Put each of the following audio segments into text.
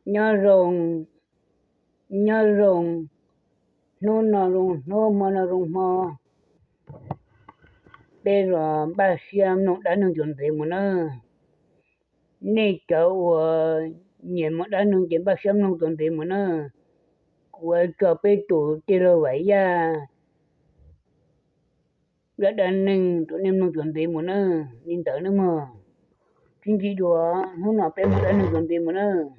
Nyob zoo, nyob zoo, hnub no zoo hnub, hmo no zoo hmo, peb los npaj siab mloog dab neeg cov ntev mus nawb. Nej cov uas nyiam mloog dab neeg ces npaj siab mloog cov ntev mus nawb. Kuv tso peb tus tij laug Vam Yaj zaj dab neeg rau nej mloog cov ntev mus nawb, li ntawd nawb mog. Sib ntsib dua, hnub no peb mloog dab neeg cov ntev mus nawb.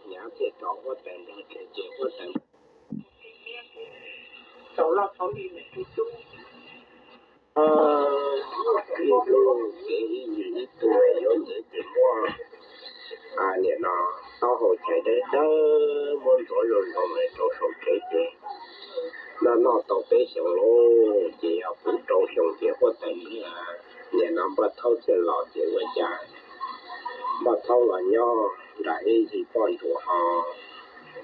Nyav thiaj rov huab tais nrog tsev ces huab tais tau loj tau li tus tub. Ib hnub ces ib yim ib tug yuav ntev ces muab, nim no taub hau chais dawb dawb muab ntxuav zoo zoo rau saum tsev ces noj noj tau peb xyoos lauj ces yog puv rau xyoo ces huab tais nim no Npaj Thaub thiaj los ces ua cas Npaj Thaub los nyob nram ib yim poj ntsuam ho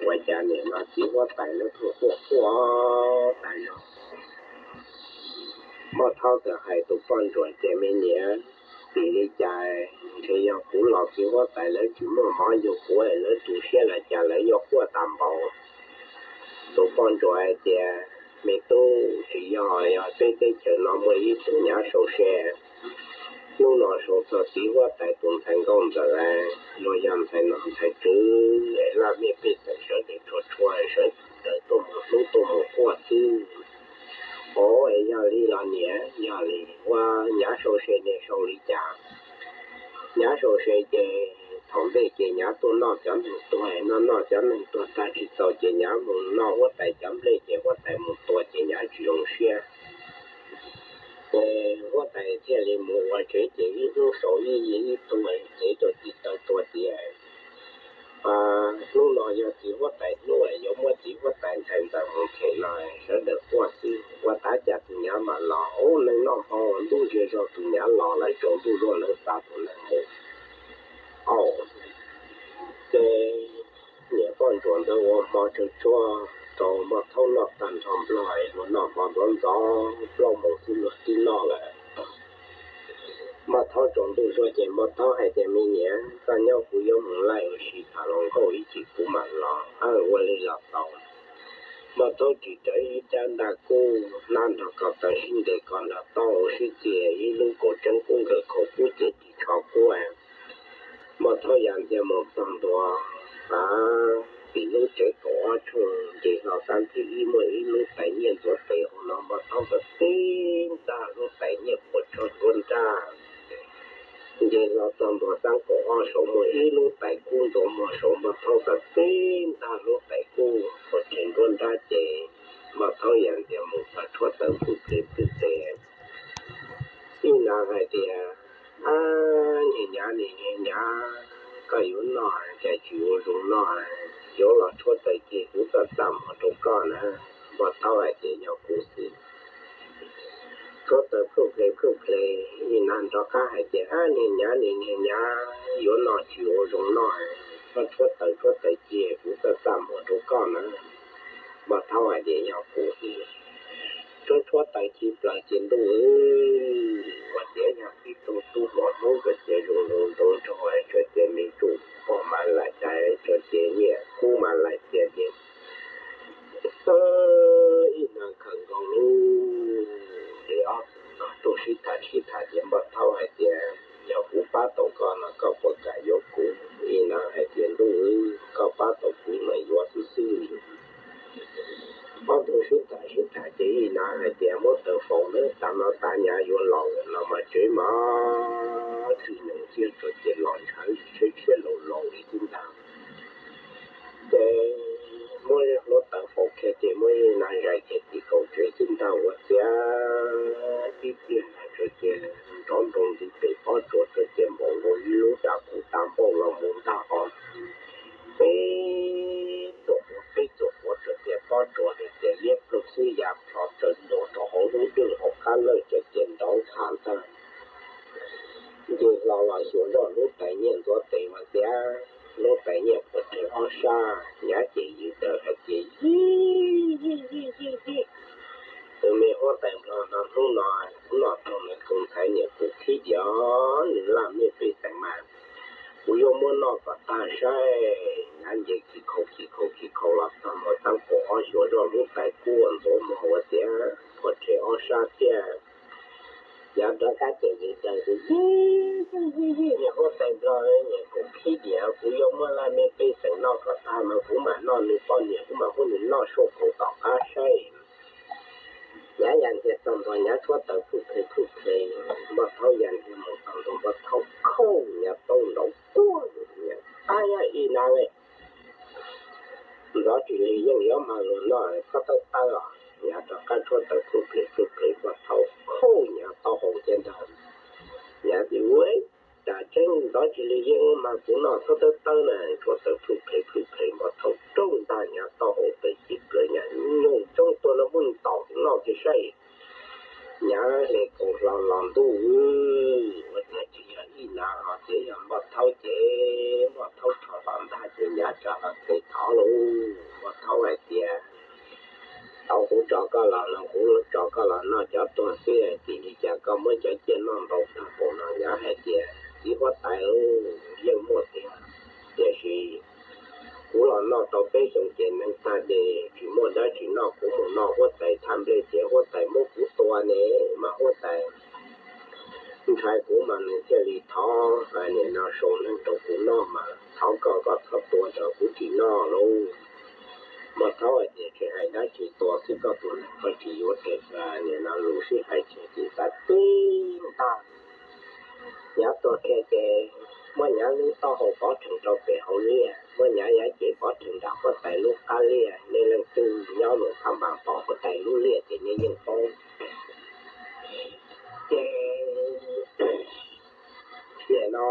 ua cas nim no txiv huab tais lawv tuaj quaj quaj tas zog. Npaj Thaub txawm hais tus poj ntsuam tias me niam, vim li cas ntshe yog kuv los txiv huab tais lawv tsis muaj mov yug kuv es lawv tu siab los cas lawv yuav quaj tas npaum. Tus poj ntsuam hais tias me tub, tsis yog, yog peb teb chaws no muaj ib tug nyav sau se, hnub no sau txog txiv huab tais tus ntxhais nkauj ntxawm los yog ntxhais nom ntxhais tswv es laj mej pej xeem sawv daws tshua tshua sawv daws tuaj mus hlub tuaj mus quaj xwb. Ov, es yog li los niam, yog li ua nyav sau se ne sau li cas? Nyav sau se ces thaum ntej ces nyav tuaj noj cov neeg tuag, noj noj cov neeg tuag tag tsis txaus ces nyav mus noj huab tais cov nplej ces huab tais mus tua ces nyav tsis zoo siab. Ces huab tais thiaj li mus ua tsev ces ib hnub sau ib yim ib tug tsev rau txim taw tua tias hnub no yog txiv huab tais hnub, yuav muab txiv huab tais ntxhais ntxawm mus them no sawv daws quaj xwb. Ua tav cas tus nyav mam los, ub, neeg noj hmo ntuj ziag zog tus nyav los lawm, tsaus ntuj zuag lawv xa tus neeg mus. Au, ces niam poj ntsuam ntawd ua hmo tsawg tsuag rau Npaj Thaub noj tag nrho nplog, yuav noj hmo ntxov ntxov plaub moos xwb luag twb noj lawm. Npaj Thaub tsaus ntuj zuag ces Npaj Thaub hais tias me niam, koj nyob kuv yuav mus laij ua si tham hluas nkauj ib chim kuv mam los. Ua li los tau. Npaj Thaub ris rawv ib rab ntaj kub hnab nrog ko taw sib ntes ko nrog taub hau sib txiav, ib lub kaus tseeb kub nkawg khaus kub cev ris tsho kub. Npaj Thaub ya ntxiag mus txog ntua tim lub tsev kaum ob tshooj, nce hlo sab nthib ib muaj ib lub tais nyiaj ntxuav tes hauv no, Npaj Thaub txawm tib ntaj lub tais nyiaj puas tsuag nruab nrab. Nce hlo txog ntua sab kaum ob saud muaj ib lub tais kub ntxuav muag saud, Npaj Thaub txawm tib ntaj lub tais kub puas tsuag nruab nrab ces Npaj Thaub ya ntxiag mus txog tshuab taws pwj ple pwj ple. Ib na hais tias, ab, niag nyav, niag nyav, koj yuav noj cas tsis ua zoo noj, yuav los tshuab taws ces kuv txaj txaj muag rau koj na. Npaj Thaub hais tias yog kuv xwb. Tshuab taws pwj ple pwj ple, ib na nrov qab hais tias, ab, niag nyav, niag nyav, yuav noj tsis ua zoo noj, koj tshuab taws tshuab taws ces kuv txaj txaj muag rau koj na. Npaj Thaub hais tias yog kuv xwb. Tshuab tshuab taws ci plaws ces ntuj, ua tiav yog tib tug tub hluas Hmoob tsuas cia zoo zoo ntoo nrog tsuas cia me tsuj pom mas laim tais tsuas cia nyiaj kub mas laim cia ces ib na khawm nkaus lub ces ob tug sib tham sib tham ces Npaj Thaub hais tias yog kuv pab tau koj no koj puas kam yuav kuv? Ib na hais tias ntuj, koj pab tau kuv mas yuav xwb xwb. Ob tug sib tham sib tham ces ib na hais tias muab taws faus nawb, tav no tav nyav yuav laus lawm no mas tsev mas tsis nees thiab tsuas ces los ntshav tshiab tshiab laus laus li xwb ntag. Ces muab lub taws faus kiag ces muab ib na zais kiag tim kaum tsev xwb ntag ua ciav tib pliag na tsuas ces nrov nroo nti pem pob tsuas tsuas ces npaum nkaus ib lub dav kuv tas npauj los mus ntag os. Peb tsuas hais tias liab ploog xwb ya plho tsaws ntua rau hauv lub dwj hauv qab lawj cov cia nrov nthab ntag. Nce hlo los xyuas zoj lub tais nyiaj ntxuav tes ua tiav, lub tais nyiaj puas rhe ob sab, nyav ces yws daws hais tias, Yij, yij, yij, yij, yij, tus me huab tais nplog no hnub no kuv noj rau nws tus ntxhais niam kuv khib diav, nws laj mej pej xeem mas kuv yuav muab noj kom tag saib. Nyav nce khis khau khis khau khis khau los txog ntua tab kaum ob xyuas zoj lub tais kuj ntxuav muag ua tiav, puas rhe ob sab thiab. Nyav rov qab ces yws daws tias, Yij, yij, yij, yij, niag huab tais nplog niam kuv khib diav, kuv yuav muab laj mej pej xeem noj kom tag mas kuv mam noj nws poj niam, kuv mam muab nws noj sua kaus tom qab saib. Nyav ya ntiag txog ntua nyav tshuab taws phuj phe phuj phe, Npoj Thaub ya ntiag mus txog ntua Npoj Thaub khauj nyav taub nraud quaj, Ab, yog ib na le, ntxov tsis li yeej yuav mag luag noj txhob tawb tawb os. Nyav rov qab tshuab taws phuj phe phuj phe, Npoj Thaub khauj nyav taub hau thiab ntag. Nyav tias, Ua cas tseeb ntxov tsis li yeej mas kuv noj txhob tawb tawb na, tshuab taws phuj phe phuj phe, Npoj Thaub rauj ntag nyav taub hau pes tib plaws, nyav nyooj tshoob tuag no muab ntaus noj kiag saib. Nyav hle kaus hlo los ntuj, ua cas tsis yog ib na ho tseem yog Npoj Thaub ces Npoj Thaub rho hlo ntag ces nyav tsa hlo tes thov lauj. Npoj Thaub hais tias, Tau kuv tso koj los no kuv tso koj los noj cov tuag xwb, tim li cas koj muab cov ciaj noj ntau tag npaum no? Nyav hais tias, Txiv huab tais, yeej muaj tiag, tiam sis kuv los noj tau peb xyoos ces neeg tag ces tsis muaj dab tsi noj, kuv mus noj huab tais thaj nplej ces huab tais muab kuv tua ne, mas huab tais ntshai kuv mas nws thiaj li thov nim no sau neeg rau kuv noj mas thov koj, koj txhob tua tso kuv tsis noj lauj. Npoj Thaub hais tias, Tsis hais dab tsi, tua xwb koj tua neeg koj tsis yuav tes, nim no lus sib hais tseg tsis xav tib ntag. Nyav tuag kiag ces muab nyav lub taub hau pov rhees rau pem hauv liaj, muab nyav yav cev pov rhees nram huab tais lub qab liaj. Nej leej twg nyob mus thaj npas pom huab tais lub liaj ces nej yeej paub. Ces nim no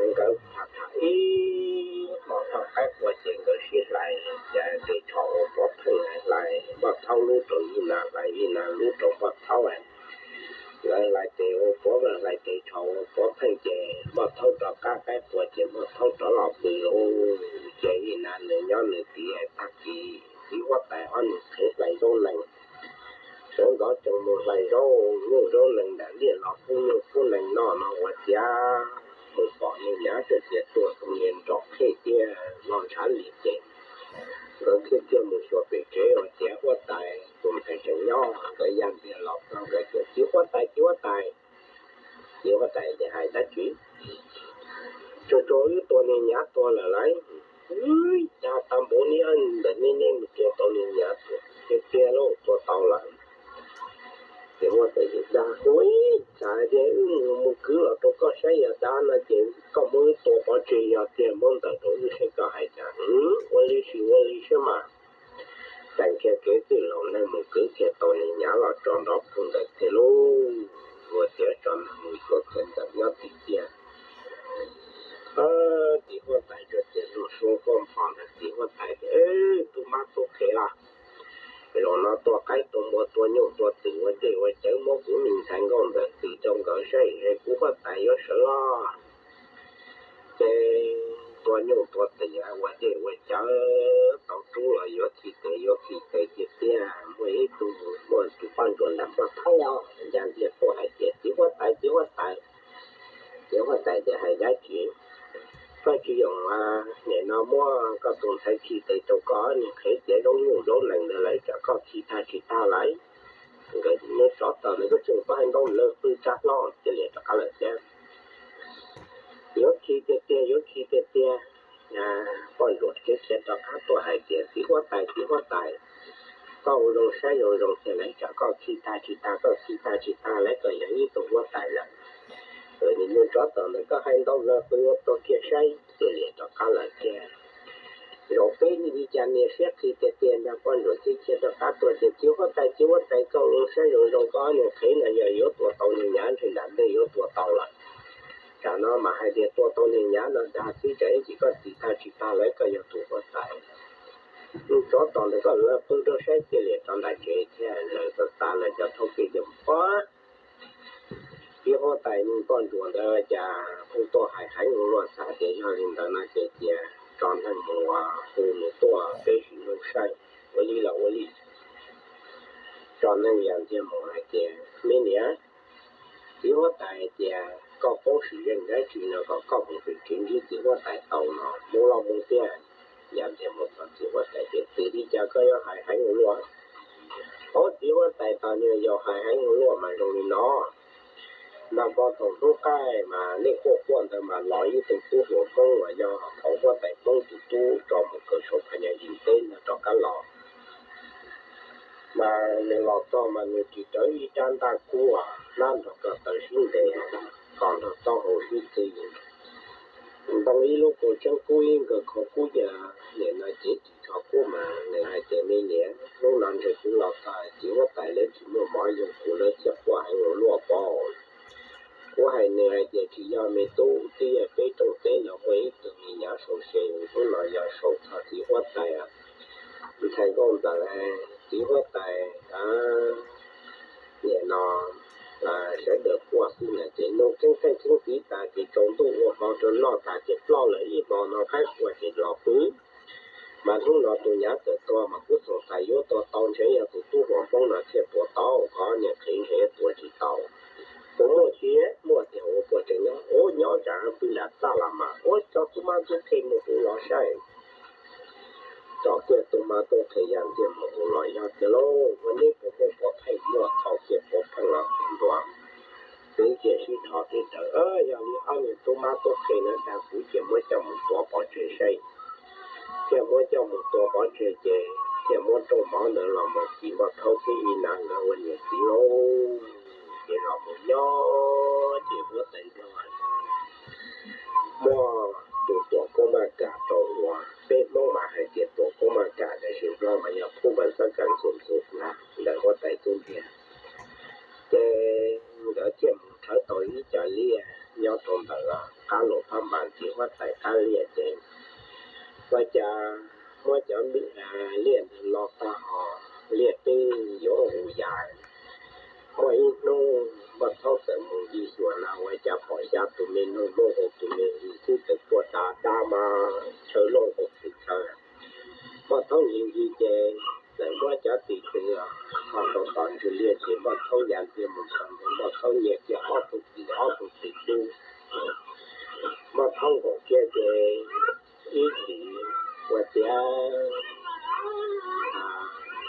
nkawd tham tham ib hmo txog qaib qua ces nkawd sib hlais cas tes tsho ua pov pheej, hlais Npoj Thaub lub rau Yij Nas, hlais Yij Nas lub rau Npoj Thaub. Nkawd hlais tes ua pov, hlais tes tsho ua pov pheej ces Npoj Thaub rov qab qaib qua ces Npoj Thaub rov los pw lauj. Ces Yij Nas nws nyob nws tid, tag kis txiv huab tais ob niag qhev hlais zaub nees, sawv ntxov tsees mus hlais zaub nyuj zaub nees nram liaj los pub nyuj pub nees noj no ua cas mus pom niag nyav txawm tias tuag tus niag nrom qhej tiag no ntshav li ces nkawd thiaj kiag mus xyuas pem tsev ua tias huab tais tus ntxhais tseem nyob. Nkawd ya ntiag los txog nkawd tias, Txiv huab tais, txiv huab tais. Txiv huab tais tias, Hais dab tsi? Tsuas tsuas wb tua niag nyav tuag lawm lauj. Cas tau npaum li ntawd ne, nej mus tua tau niag nyav tuag? Tiag tiag lauj, tua tau lawm. Ces huab tais tias, Dag, ua ib tsam tias wb mus mus kwv los rau koj saib yog dab no ces koj muab wb tua pov tseg, yog tiag muab ntawm rau wb saib koj hais cas. Ua li sis ua li saib mas. Txais kiag kev txwj laus neeg mus kwv kiag tau niag nyav los tso nrov pug ntawd tiag lauj. Ua tiav tso neeg mus xyuas kiag ntawm nyob tim tiag. Txiv huab tais tsuas tias lub suab huab npho ntawd, txiv huab tais tias, Tub mab tub qhe los, zaum no tua qaib tua npua tua nyuj tua twm ua dej ua cawv muab kuv me ntxhais nkauj ntxawm tis rau nkawd saib es kuv huab tais yuav sawv los. Ces tua nyuj tua twm ua dej ua cawv tau rub los yuav khi tes yuav khi tes tiag tiag. Muaj ib tug, muaj tus poj ntsuam nram Npoj Thaub ya ntiag tuaj hais tias, Txiv huab tais, txiv huab tais. Txiv huab tais tias, Hais dab tsi? Koj tsis yoom nim no muab koj tus ntxhais khi tes rau koj niag qhev txiav zaub nyuj zaub nees ntawd lawm, tsam koj khi tag tsis tag lawm. Nkawd nws tsov tawm ntawd koj tseem tuaj hais ntau lawv pw tsa hlo cia li rov qab lawm thiab. Yuav khi tiag tiag, yuav khi tiag tiag. Poj ntsuam khiav khiav rov qab tuaj hais tias, Txiv huab tais, txiv huab tais, koj ua zoo saib zoo zoo thiaj lawv tsam koj khi tag tsis tag, koj khi tag tsis tag lawv koj yog ib tug huab tais lawm. Nws tsov tawm ntawd koj hais ntau lawv pw ua tuag kiag saib cia li rov qab lawm thiab. Zaum peb li cas niag siab qhi tiag tiag ntag, poj ntsuam khiav khiav rov qab tuaj tias, Txiv huab tais, txiv huab tais, koj ua zoo saib zoo zoo, koj ob niag qhev no yog yuav tua tau niag nyav ntshe nram ntej yuav tua tau lawm. Tsam no mas hais tias tua tau niag nyav no dag xwb, tsam ib chim koj khi tag tsis tag lawv koj yog tus huab tais. Ov, tos ntawd koj lawv pw rau saib cia li rov nram tsev thiab. Lawv xav xav lawv cov thauj kev tias, Ov, txiv huab tais poj ntsuam ntawd cas pheej tuaj hais heev ua luaj, xav tias yog li ntawd no ces cia tso neeg mus hu nws tuaj peb sim nug saib ua li los ua li. Tso neeg ya ntxiag mus hais tias, Me niam, txiv huab tais tias koj paub sim zeej dab tsi no kom koj mus tsev ntsib txiv huab tais tau no, mus los mus tiag. Ya ntxiag mus txog txiv huab tais tias, Txiv, li cas koj yuav hais heev ua luaj? Ov, txiv huab tais tau nws yog hais heev ua luaj mas zoo li no. Nag hmo thaum hnub qaij mas nej quaj quaj ntawd mas los ib tug tub hluas Hmoob uas yog thaum huab tais Hmoob tus tub tso mus kaw saum phaj nyas yim teb ntawd rov qab los. Mas nws los txog mas nws tsis rawv ib rab ntaj kub, hnab nrog ko taw sib ntes, kos nrog taub hau sib txi, ntoo ib lub kaus tseeb kub ib nkawm khov kub, yam li no ces tsis tshua kub mas nws hais tias, Me niam, hnub no ntshe kuv los txog txiv huab tais lawv tsis muaj mov yuav kuv, lawv thiaj quaj heev ua luaj pob. Kuv hais nws hais tias, Tsis yog me tub, twb yog peb rooj teb no muaj ib tug me nyuam sau se, hnub no yog sau txog txiv huab tais ntxhais nkauj ntxawm, txiv huab tais, niam no sawv daws quaj xwb na, ces nug keeb theej keeb tiv tas ces tsaus ntuj ua hmo rau noj tas ces ploj lawm ib hmo no qaib qua ces los pw. Mas hnub no tus nyab txawm tuag mas kuv txoos tas yuav tua tau ntshe yog tus tub hluas Hmoob no thiaj tua tau, qhov niag qhev ntshe tuav tsis tau. Tus muaj tsis muaj tiag ua puas tseem nyob, ua nyob tsam pw nram txaj los mas ua tso tub mab tub qhe mus hu los saib. Tso kiag tub mab tub qhe ya ntxiag mus hu los, Yog tiag lauj, ua neb puas muaj puav pheej, muaj thaum kiag puav pheej los ntua. Twb cia sib dhos tib tawm, Yog li ob niag tub mab tub qhe no tas kuv cia muab coj mus tua pov tseg saib. Cia muab coj mus tua pov tseg ces cia muab rooj mov ntawd los mus txis Npoj Thaub thiab Ib Nab nkawd ua niam txiv lauj. Ces los mus nyob ces huab tais Nplog muab tus tuam koob maj kam rau ua, peb Hmoob mas hais tias tuam koob maj kam, tiam sis Nplog mas yog phub npas xab kas xum xum na, ntawm huab tais tub ntiag. Ces nkawd thiaj mus rhawv tau ib co liaj nyob rau ntawm qab Luas Phab Npas, txiv huab tais qab liaj ces ua cas muab cov liaj ntawd lo tag ho liaj twb yuav hu yas. Muaj ib hnub Npoj Thaub txawm mus ncig xyuas na ua cas pom xya tus me noog muaj hauv tus me hws xwb, txawm puag ta dab mas chaw looj hauv txwm chaw. Npoj Thaub ncig ncig ces txawm muab cov tis tw ho rau tom ntsis liaj ces Npoj Thaub ya ntxiag mus txog ntawd, Npoj Thaub nyiag kiag ob tug tis, ob tug tis dub. Npoj Thaub nkaum kiag ces ib chim ua tiav,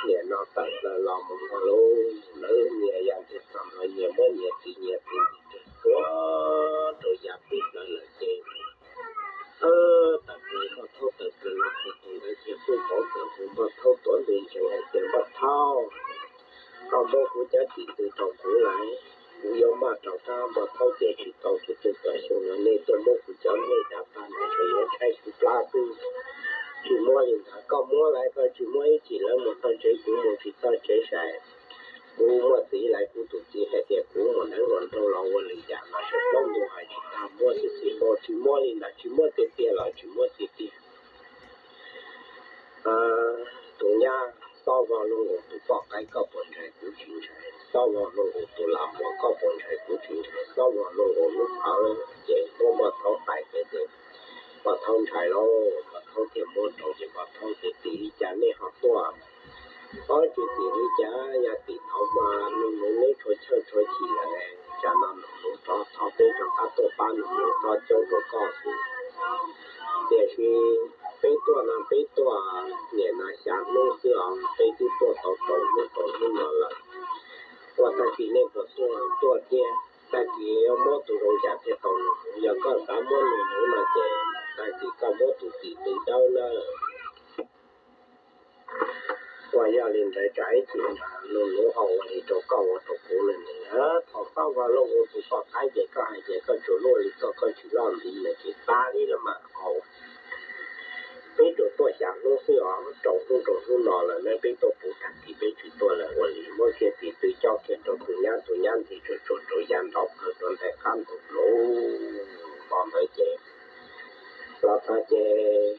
niam no tawm plaws los mus nrog lawv, lawv nyias ya ntxiag txog nrho nyias muab nyias tis nyias tis tis tuav rau ya pib plaws lawm ces tawm plaws, Npoj Thaub tawm plaws los txog tus ntawd ces Pub Pov txawm hu Npoj Thaub tuav ntu ntsees hais tias, Npoj Thaub, koj muab kuv cov tis tw rau kuv lawm, kuv yuav maj rov qab. Npoj Thaub tias, Tsis tau, kuv twb kom xyoo no nej tuaj muab kuv cov nplej dav tag no ces yuav tshaib kuv plab xwb. Tsis muab li ntawd, koj muab lawm, koj tsis muab ib chim lawv mus txog tsev kuv mus tsis txog tsev sai. Kuv muaj txiv lawm, kuv tus txiv hais tias kuv mus neev ua nraug los ua lwm yam los saib plaub ntug hais tsis tau, muab txij txij npaum, tsis muab li ntawd, tsis muab tiag tiag los tsis muab tiag tiag. Tus nyab, xob vog luaj nkaus tus poj qaib, koj puas ntshai kuv tsis ntshai? Xob vog luaj nkaus tus lam muas, koj puas ntshai kuv tsis ntshai? Xob vog luaj nkaus lub qhawv ces muab Npoj Thaub tais ces, Npoj Thaub ntshai lauj. Npoj Thaub thiaj muab rau ces Npoj Thaub tias, Tim li cas nej ho tuaj? Ob, tsis tim li cas, yog tim thaum mas Nus Nuv neb tshua chawj tshua chim lawm, tsam no Nus Nuv rov thov peb rov qab tuaj pab Nus Nuv txhob coob rau koj xwb. Tiam sis peb tuaj no peb tuaj niaj no xya hnub xwb os, peb twb tuaj tau rau hnub rau hnub no lawm. Ua tag kis nej puas tuaj? Tuaj thiab. Tag kis yuav muab tus zoo cas thiaj tau Nus Nuv? Yog koj xav muab Nus Nuv no ces tag kis koj muab tus tim tw dawb nawb. Ua yog li ntawd tsam ib chim Nus Nuv ho ua li rau koj ua rau kuv no ne. Thaum xob vog luaj nkaus tus poj qaib ces koj hais tias koj tsuas luaj li koj, koj tsis loj nti lawm ces tag li los mas. Au, peb tsuas tuaj xya hnub xwb os, rau hnub rau hnub no lawm ne, peb tuaj puv tag kis peb tsis tuaj lawm. Ua li muab kiag tim tw cob kiag rau tus nyab, tus nyab nti tsuag tsuag rau ya nrov plawg rau ntawm qab ntug lawm. Thaum ntawd ces los txog ces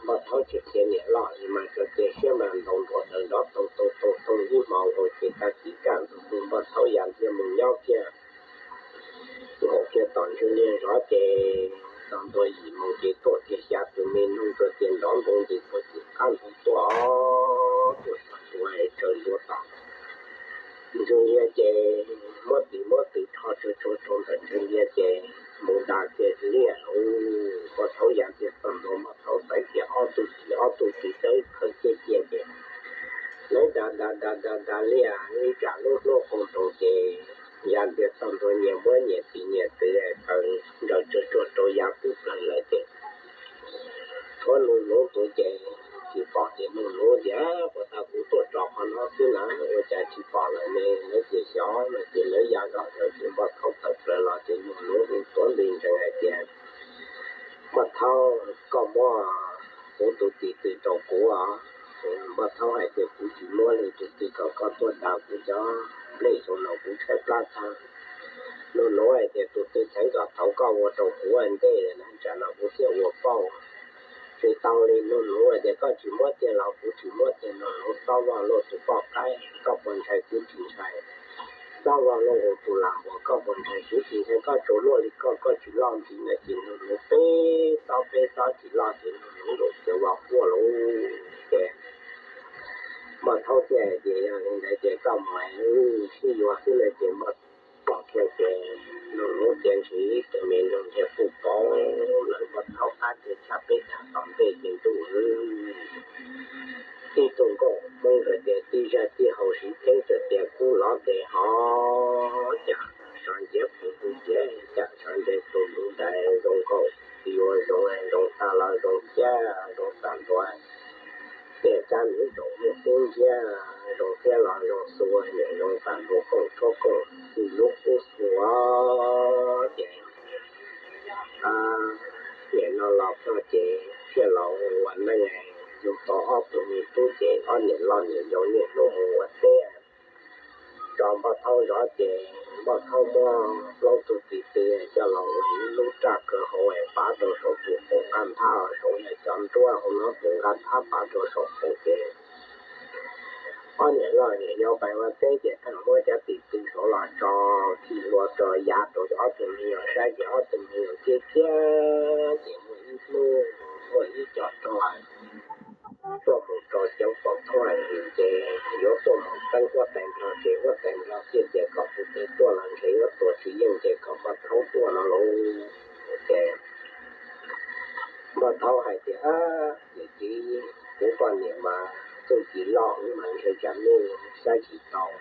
Npoj Thaub tsis qhia niam loj li mas tso cia siab mas ntaus nruas daws nrov toog toog toog toog ib hmos nkaus ces tag kis kaj ntug tus Npoj Thaub ya ntxiag mus nyob kiag nkaus kiag tom Ntsuag Liag zov ces txog ntua yim moos ces tuaj kiag xya tus me noog tuaj tias nrov npoo nti tuaj tim qab ntug tuaj, tuaj txog ntua tsaws ntua tom Ntsuag Liag ces muab tis muab tw rho tsuag tsuag rau ntawm Ntsuag Liag ces mus da kiag liaj lauj. Npoj Thaub ya ntxiag txog ntua Npoj Thaub xaiv kiag ob tug txiv ob tug txiv dawb khaws ciaj ciaj ces lawv da da da da da liaj ib tsam lub hnub qaug nroos ces ya ntxiag txog ntua nyias muab nyias tis nyias tw taws nraws tsuag tsuag rau ya pub plawg lawm ces tshuav Nuj Nuv tus ces tsis pom ces Nuj Nuv tias puas tag kuv tuaj tso qhov no xwb na ua cas tsis pom lawm ne. Lawv tias xyov no ces lawv ya zom zaws ces Npoj Thaub tawm plaws los ces Nuj Nuv hu tuav nti ntsees hais tias Npoj Thaub, koj muab kuv tus tis tw rau kuv os. Npoj Thaub hais tias kuv tsis muab li, tus twg kom koj tuaj da kuv cov nplej xyoo no kuv tshaib plab tag. Nuj Nuv hais tias tus twg txheev kom tau koj ua rau kuv ua ntej na tsam no kuv thiaj ua pauj. Tsis tau li, Nuj Nuv hais tias koj tsis muab tiag los kuv tsis muab tiag. Nuj Nuv xob vog luaj tus poj qaib, koj puas ntshai kuv tsis ntshai. Xob vog luaj tus lam uas koj puas ntshai kuv tsis ntshai. Koj tsuas luaj li koj, koj tsis loj ntxiv na ces Nuj Nuv peb xob peb xob tsis loj ces Nuj Nuv nkaus ces vau quaj lauj. Ces Npoj Thaub thiaj hais tias yog li ntawd ces koj mus sib yuav xwb na ces Npoj Thaub pom kiag ces Nuj Nuv tias ntshe ib tug me noog nyiag puj pauv lawm Npoj Thaub qab tiag tshaj peb tham tom ntej ces ntuj, tib tug nkauj Hmoob hais tias tib zaj tib hau siv ceeb txawm tias kub lov tes hov cas sov nciav pum tus ciav cas sov ntse tus tus dais zoo nkauj yuav zoo zoo tag los zoo ciaj zoo tag ntua. Tiam kab nws zaum muaj kub nciab zoo thiab los zoo xua niam zoo tag ntua kooj tshuab kooj xwm lub kub xua ces niam no los ploj ces thiaj los ua neej yug tau ob tug me tub ces ob niam loj niam yau niaj hnub mus ua teb tso Npoj Thaub zov ces Npoj Thaub muab plaub tug tis tw coj los ua ib lub raj kaw hauv pav rau saum tus qau nqaj nthab saum yog cov nruab hauv no tus nqaj nthab pav rau saum qau ces ob niam loj niam yau pais ua teb ces thaum muab cov tis tw saud los tso khi hlua rau yav rau ob tug me nyuam saib ces ob tug me nyuam kiag kiag ces muaj ib hnub muaj ib co rog tuaj mus rau xyoob pom thoob hais ces yuav tuaj mus teeb huab tais nplog ces huab tais nplog thiaj tias kom tus twg tuaj los ntshe yuav tua tsis yeej ces kom Npoj Thaub tuaj no lauj. Ces Npoj Thaub hais tias niam txiv, kuv poj niam mas txuj ci loj wb mas ntshai tsam nej saib tsis tau.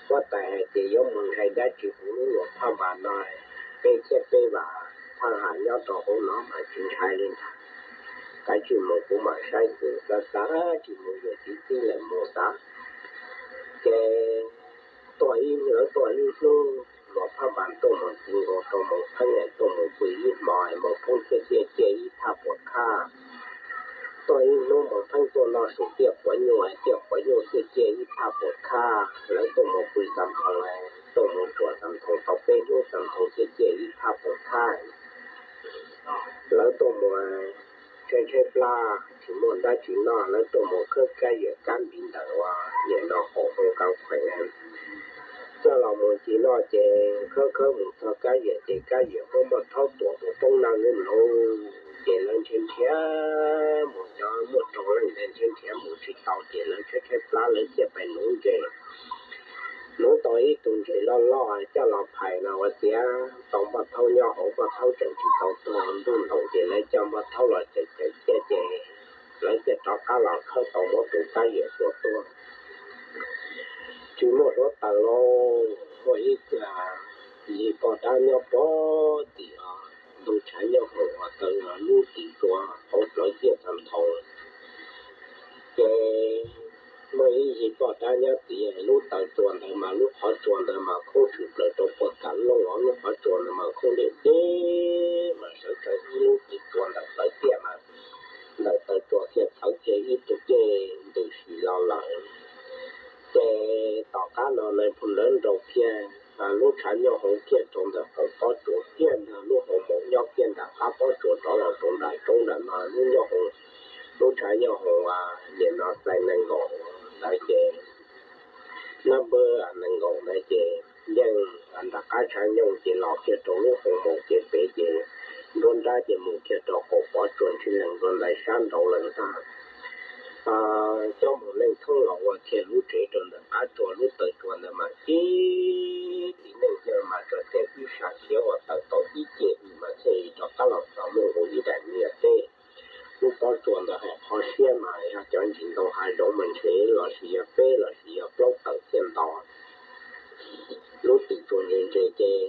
Huab tais hais tias yuav mus ntshai dab tsi kuv lub luam phaj npas no, peb thiab peb vam thaj ham nyob rau hauv no mas tsis ntshai li ntag. Kav tsij mus kuv mam saib xwb, xav xav tsis mus yuav txiv txib lawm mus xav. Ces tuaj ib lawv tuaj ib hnub luam phaj npas tuaj mus txi nkaus rau moos pheeb tuaj mus pw ib hmo moos pheeb thiaj ciaj ciaj ib thaj puas khaj. Tuaj ib hnub moos pheeb tuaj noj su tiaj quav nyuj, tiaj quav nyuj thiaj ciaj ib thaj puas khaj. Lawv tuaj mus pw Xam Thoos, tuaj mus tsuam Xam Thoos tau peb hnub Xam Thoos thiaj ciaj ib thaj puas khaj. Lawv tuaj mus tshaib tshaib plab tsis muaj dab tsi noj, lawv tuaj mus khawb kab yawm kab npis ntawm uas niam no qaum hau kab khuem coj los mus tsis noj ces khawb khawb mus txog kab yawm ces kab yawm muab Npoj Thaub tuam mus poob na lub lauj. Ces lawv nrhiav nrhiav mus, cov muaj rau leej ntawd nrhiav nrhiav mus tsis tau ces lawv tshaib tshaib plab lawv thiaj pais nuv ntses. Nuv tau ib tug ntses loj loj coj los phais no ua tiav tau Npoj Thaub nyob hauv, Npoj Thaub tseem tsis tau tuag ntuj ntaus ces lawv coj Npoj Thaub los cawm cawm ciaj ces lawv thiaj rov qab los khawb tau muab tus kab yawm tua tuag. Tsis muaj hluav taws lauj, muaj ib yig poj dab nyob pog tim ntug tshav nyob hauv uas taw lub tim tsua hauv plawv tiaj Xam Thoos. Ces muaj ib yig poj dab nyob tid, lub taw tsua ntawd mas lub qhov tsua ntawd mas khoob tshwm plaws rau puag kam looj os, lub qhov tsua ntawd mas khoob deb deb mas sawv tsees ib lub tim tsua ntawm plawv tiaj mas ntawm taw tsua thiaj txhawv kiag ib tug dej ntws si los lawm. Ces tom qab no nais phoo lawv nrau kiag lub tshav nyob hauv kiag rau ntawm qaum pob tsuas kiag ntag, lub hauv maum nyob kiag nram qab pob tsuas rov los rau nram roob nram no, lub nyob hauv tshav nyooj hoom nim no xais nees nkaum ntawd ces, nab npawb nees nkaum ntawd ces yeej nram qab tshav nyooj ces los kiag rau lub hoos maum ces pem ces nruab nrab ces mus kiag rau qaum pov tsua ntsis lees rau ntawm sab nraud lawm ntag. Coj mus Leej Thoob los ua kiag lub tsev rau ntawm qab tsua lub taw tsua ntawd mas ib txiv neej yawg mas tsuas tias ib sab khiav ua tawm tau ib ce mas thiaj li rov qab los txog muaj nkaus ib daim niag teb. Lub pob tsuas ntawd hais qhov siab mas yog cov ntsis ntoo hav zoov mas ntshe los sis yog peb los sis yog plaub tawm thiaj nto. Lub twm tsuas ntse ntse ces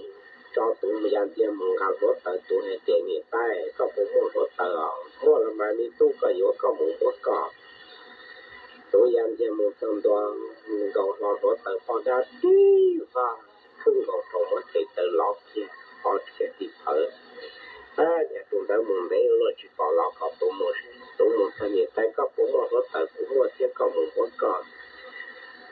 tso tus yaj ntxiag mus nqa hluav taws, tus hais tias niam tais koj puas muaj hluav taws os? Muaj los mas me tub koj yuav koj mus npuab koj. Tus yaj ntxiag mus txog ntua nkaus hlo hluav taws poj dab tib vag khwb nkaus rau muab tes taw lov kiag, qhov kiag tim phawv. Ab, niag tus ntawd mus ntev luaj tsis pom los kom tus mus, tus mus txog niam tais koj puas muaj hluav taws? Kuv muaj thiab, koj mus npuab koj.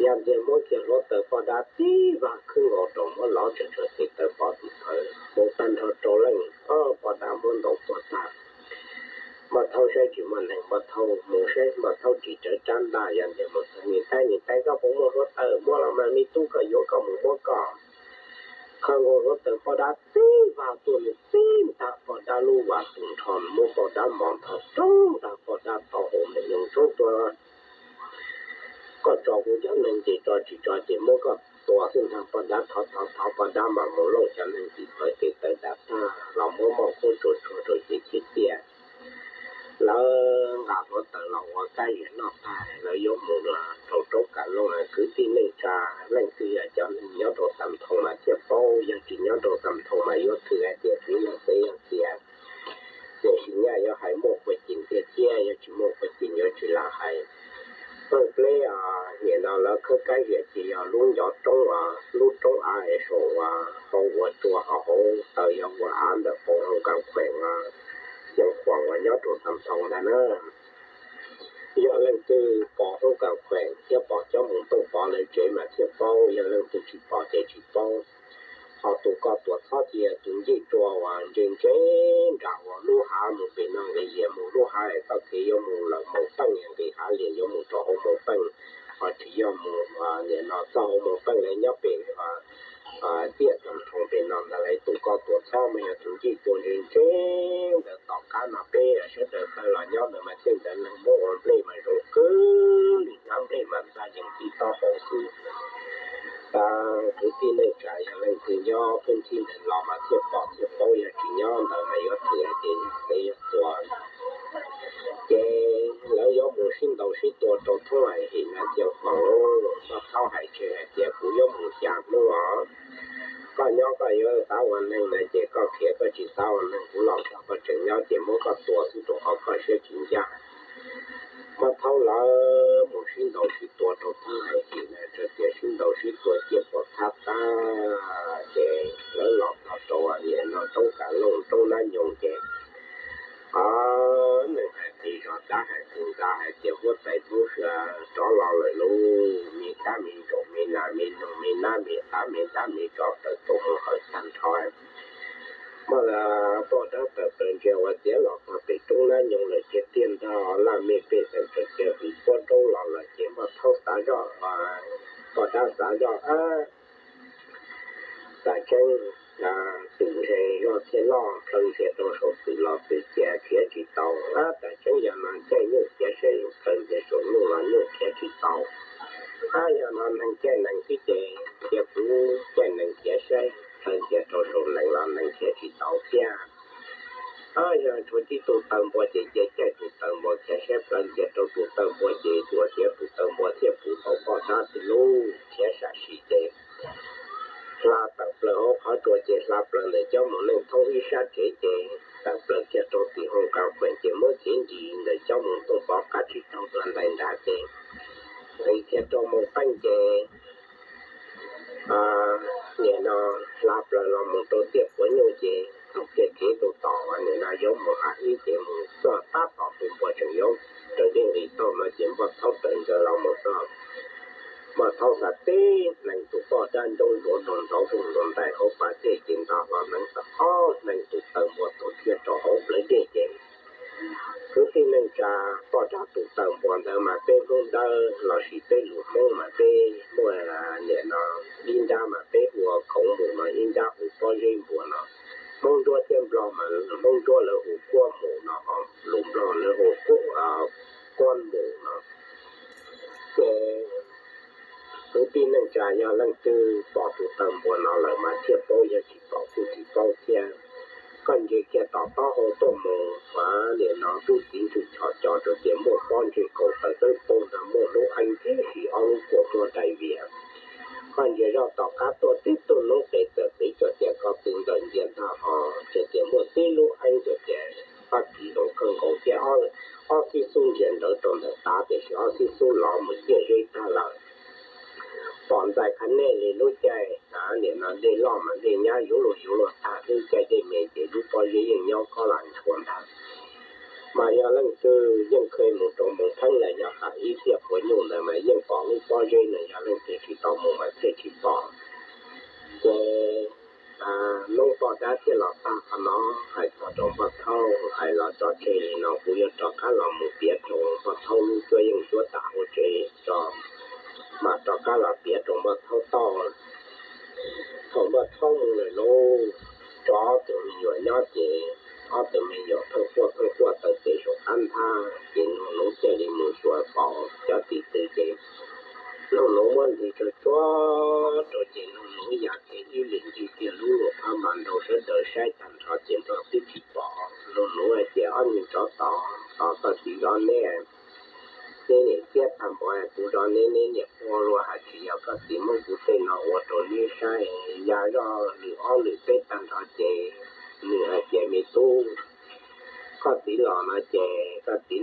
Yaj ntxiag muab kiag hluav taws poj dab tib vag khwb nkaus rau muab lov tsuag tsuag tes taw pov tim phawv, mus tag nrho rau leej, poj dab muab ntaus tuag tag. Npoj Thaub saib tsis muaj neeg, Npoj Thaub mus saib, Npoj Thaub ris rawv rab ntaj, yaj ntxiag mus txog niam tais, niam tais koj puas muaj hluav taws? Muaj los mas me tub koj yuav koj mus npuab koj. Khwb nkaus hluav taws poj dab tib vag tuaj nws tib ntag poj dab lub vas tus nrho, muab poj dab mos ntho rau ntag poj dab taub hau ntawm yoov tshoob tuaj. Koj tso kuv cov neeg ces tso, tsis tso ces muab koj tua xwb ntag. Poj dab thov thov thov poj dab mam mus lauj cov neeg tim phawv tes taw dam tag los muab moj kub tsuag tsuag rau ces thiaj tiaj. Lawv nqa hluav taws los ua kab ziam noj tag, lawv yuav mus rau roob Kam Looj. Kwv tij neej tsa leej twg yog cov neeg nyob rau Xam Thoo mas thiaj paub, yog tsis nyob rau Xam Thoo mas yuav khwv hais tias txiv neej teb yog tias, tiam sis nyaj yuav hais muaj qhua cim tiag thiab, yog tsis muaj qhua cim yuav tsis lam hais. Pawg pleb, nim no lawv khawb kab ziam ces yog lub ncov roob, lub roob av es saum uas hau ua tsua, hauv taws yog ua av ntawm pos Hoob Kas Khueem, Xyeem Khuam uas nyob rau Xam Thoo ntag na. Yog leej twg pom Hoob Kas Khueem thiab pom cov mus Tooj Pov lawv tsev mas thiaj paub, yog leej twg tsis pom ces tsis paub. Ho tus koj tuam txhob cia tus ncej tsua uas ntse ntse nram uas lub hav mus pem no nqis yias mus lub hav es txoj kev yuav mus lawm Moos Peej, nqis hav lias yuav mus rau hauv Moos Peej, ho tsis yog mus nim no txoj hauv Moos Peej lawv nyob pem tiaj Xam Thoo pem no ntag lauj. Tus koj tuam txhob mas yog tus ncej tsua ntse ntse ntawd tom qab no peb sawv daws tawm los nyob ntawd mas thiaj ntawd neeg muab ua nplej mas zoo kawg li, hnab nplej mas ntag yeej tib taub hau xwb. Kwv tij neej tsa yog leej twg nyob peb thib ntawd los mas thiaj pom thiaj paub, yog tsis nyob ntawd mas yuav thwm hais tias yog peb yog tua. Ces lawv yuav mus sib ntaus sib tua rau thoob hais him na, Xyeem Khuam lauj, koj txhob hais tseg hais tias kuv yuav mus xya hnub os. Koj nyob koj yuav xav ua neeg na ces koj khiav, koj tsis xav ua neeg kuv los txog koj tseem nyob ces muab koj tua xwb rau qhov koj siab tsis ncaj. Npoj Thaub lawv mus sib ntaus sib tua rau thoob hais him na, txawm tias sib ntaus sib tua ciaj puas thab tag ces lawv los txog rau nim no roob Kam Looj roob Nab Nyoog ces, o, neeg hais qis zog dab hais qis ntxa hais tias huab tais Hmoob Suav rov los lawm lauj, me kab me ntsaum me nas me noog me nab me qav me ntab me tsov tawm tuaj mus hawm tag nrho. Npoj, poj dab tawm plaws ntsia ua tiav los txog pem roob Nab Nyoog lawm tiag tiag ntag, laj mej pej xeem txawm cia hws puab raub los lawm ces Npoj Thaub xav zoj, poj dab xav zoj, ab, tas tseeb, twm ntshe zoj thiaj loj, plhaw ntxias rau saum twm los twm cia khiav tsis tau. Ab, tas tseeb yog no caij nyuj khiav saib, plhaw ntxias saum nyuj los nyuj khiav tsis tau. Ab, yog no neeg caij nees xwb ces cia kuv caij nees khiav saib, plhaw ntxias rau saum nees los nees khiav tsis tau thiab. Ab, yog tshuav tib tug taw npua ces cia caij tus taw npua khiav saib, plhaw ntxias rau tus taw npua ces ua tiav tus taw npua thiaj puv tau poj dab twg lub khiav sam sim ces hla tawm plaws hauv qhov tsua ces hla plaws ntawm cov mus neej thoob ib sab tsev ces tawm plaws kiag rau tim Hoob Kas Khueem ces muab txiav nkim ntawm cov mus Tooj Pov qab tsib taug dua ntais nrad ces nqis kiag rau Moos Peej ces nim no hla plaws los mus rau tiaj puav nyuj ces mus kiag kev rau tom uas nim no yuav mus hav ib ces mus txog tab tom tus npua tseem yuav raws dej nqis toj no ces Npoj Thaub raws nkawd los mus txog. Npoj Thaub xav teb hneev tus poj dab ntsuab ntsuav rau ntxov zooj ntxuav ntais hauv pas dej ces nta hlo hneev tau ob hneev tus taw npua tuag kiag rau hauv plawv dej ces kwv tij Neej tsa poj dab tus taws npua ntawd mas peb Hmoob Dawb lossis peb lus Hmoob mas peb muaj niam no, ib nrab mas peb hu ua khoov mus no, ib nrab hu pob zeb npua no. Hmoob Ntsuab thiab Nplog mas Hmoob Ntsuab lawv hu kuab mus no, lus Nplog lawv hu kuab mus no. Ces kwv tij neej tsa yog leej twg pom tus taws npua no lawm mas thiaj paub, yog tsis pom kuj tsis paub thiab. Koj ntsia kiag tom taub hau tuaj mus, nim no tub txiv ntswg chom co rau tias muaj pob ntseg kaus taws dawb paug ntag, muaj lub eeb tib si ob lub kua muag dai vias. Koj ntsia zoj tom qab tuaj tib tug noob qes txawm qiv tsuas tias koj tw ntawm ncia ntag hos, tsuas tias muaj tib lub eeb tsuas tias koj txiv zoo kawg nkaus thiab. Ob xib xub ntsia ntawd rau ntawm tav tiam sis ob xib xub lov mus ciaj zeb tag lawm. Pom ntxais qhab nej li lub caij nim no dej loj mas dej nyab yuav luag yuav luag tag, lub caij dej me ces lub pob zeb yeej nyob kob lam ntshua ntag. Mas yog leej twg yeej kheev mus rau Moos Theeb los yog qam ib tiaj puav nyuj ntawd mas yeej pom lub pob zeb no, yog leej twg tsis tau mus mas thiaj tsis pom. Ces noob poj dab thiaj los tag qhov no, hais txog rau Npoj Thaub, hais los tso tseg li no, kuv yuav rov qab los mus piav rau Npoj Thaub lub cuab yeej cuab tam hauv tsev tso, mas rov qab los piav rau Npoj Thaub tau. Thaum Npoj Thaub mus lawm lauj, tso ob tug me nyuam nyob ces ob tug me nyuam pheej quaj pheej quaj taw tes saum qab nthab, ces Nuj Nuv thiaj li mus xyuas pom cov tim tw ces Nuj Nuv muab nti tsuag tsuag rau ces Nuj Nuv ya kiag ib lim ncig kiag lub luam phab npas nrau sawv daws saib tag nrho ces Nplog twb tsis pom. Nuj Nuv hais tias, ob niag tsov tom, tom koj txiv zov neb, neb niam txiab tag npaum kuv zov neb, neb niam quaj luaj hais tsis yog koj txiv muab kuv tej no ua rau neb saib. Ya zoj lwm ob lwm peb tag nrho ces nws hais tias, me tub, koj txiv los no ces koj txiv